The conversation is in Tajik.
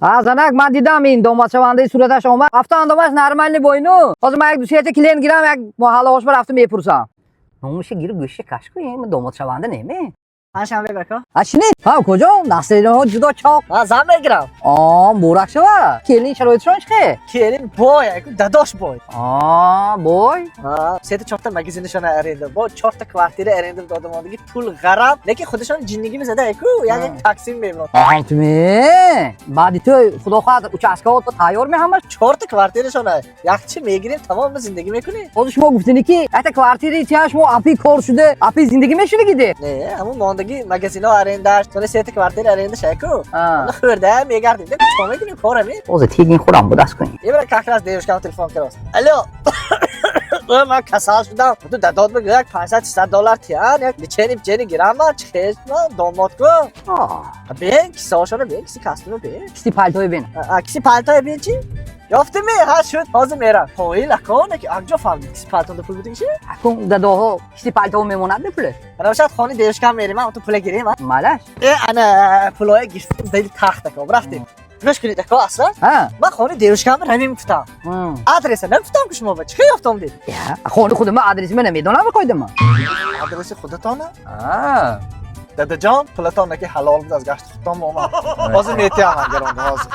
А занак, ман дидам, ин домодшавандаи сураташ омад. Рафту андомаш нормальный бойну. Ҳозир ман як дусета клиент гирам, як маҳаллаҳош ба рафту мепурсам. Номуша гир, гӯша каш ку, ин домодшаванда неме? Панҷшанбе, бако. А шинед? Ҳа, куҷо? Настроение ҳо ҷудо чоқ. Ман зан мегирам. А, муборак шава. Келин шароитшон чӣ хел? Келин бой, дадош бой. А, бой? Сета чорта магазинашона аренда, бо чорта квартира аренда додамондиги, пул ғарам, лекин худашон ҷиннигӣ мезада ку, як як таксим мемон. Аҳам туме. Баъди ту, худо хоҳад, участка ҳо тайёр меҳамаш. Чорта квартирашона якчи мегирем, тамоми зиндагӣ мекунем. Ҳозир шумо гуфтинӣ, ки якта квартираи тия шумо апи кор шуда, апи зиндагӣ мешудагиде. Не, ҳамун мондагӣ магазино арендаш, сони сета квартира арендаш ку. Хӯрда мегардем, чо мекунем, кор ҳамин. Ҳозир тегин хӯрам будаст кунӣ. Ибра, как раз девушка м телефон кардааст. Алло, ман касал шудам, ту дадод бигӯ, як 500-600 доллар тиян, як лечение печени гирам. Ман чӣ хел, ман домод ку. Бен, кисаошона бен, киси костюма бен. Киси палтои бен. Киси палтои бен. Чӣ ёфтими? Ҳа, шуд, ҳозир мерам. Қоил акон, акҷо фаҳмид, киси палтонда пул будагиши? Акун дадоҳо киси палтоҳо мемонад пуле. Равшад, хони девушка м мерим, ман ту пула гирем. Малаш. Э, ана пулоя гирифтем, дали тахт ако рафтем. Гӯш кунед, ако, аслан ман хони девушка м равем гуфтам, адреса нагуфтам ку. Шумо ба чӣ хел ёфтам дид? Хони худама адреси ман намедонам, қойдама. Адреси худатона, дадаҷон, пулатон аки ҳалол буд, аз гашти худтон омад. Ҳозир метиҳам, агаронда ҳозир.